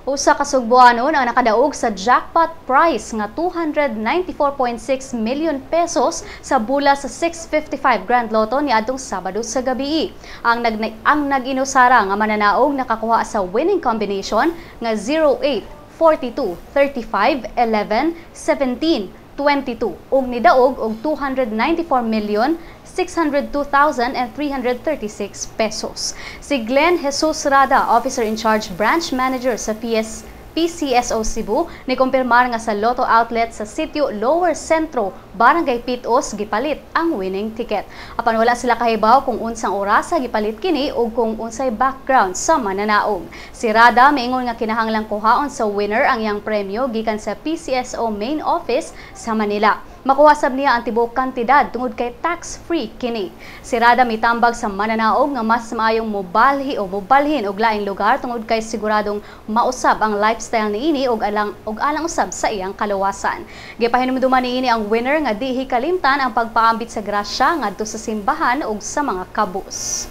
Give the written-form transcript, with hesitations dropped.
Usa ka Sugbuanon ang nakadaog sa jackpot prize nga 294.6 million pesos sa bula sa 6:55 Grand Lotto niadtong Sabado sa gabii. Ang nag-inusara nga mananaog nakakuha sa winning combination nga 08, 42, 35, 11, 17, 22 ug nidaog og 294,602,336 pesos. Si Glenn Jesus Rada, officer in charge, branch manager sa PCSO Cebu, nikumpirmar nga sa Lotto outlet sa Sitio Lower Centro, Barangay Pit-os gipalit ang winning ticket. Apan wala sila kahibaw kung unsang orasa gipalit kini o kung unsay background sa mananaog. Si Rada miingon nga kinahanglang kuhaon sa winner ang iyang premyo gikan sa PCSO main office sa Manila. Makuha sab niya ang tibuok kantidad tungod kay tax-free kini. Si Rada mitambag sa mananaog nga mas maayong mobalhi o mobalhin og laing lugar tungod kay siguradong mausab ang lifestyle niini ug alang usab sa iyang kaluwasan. Gipahinumduman niini ang winner nga di kalimtan ang pagpaambit sa grasya ngadto sa simbahan ug sa mga kabus.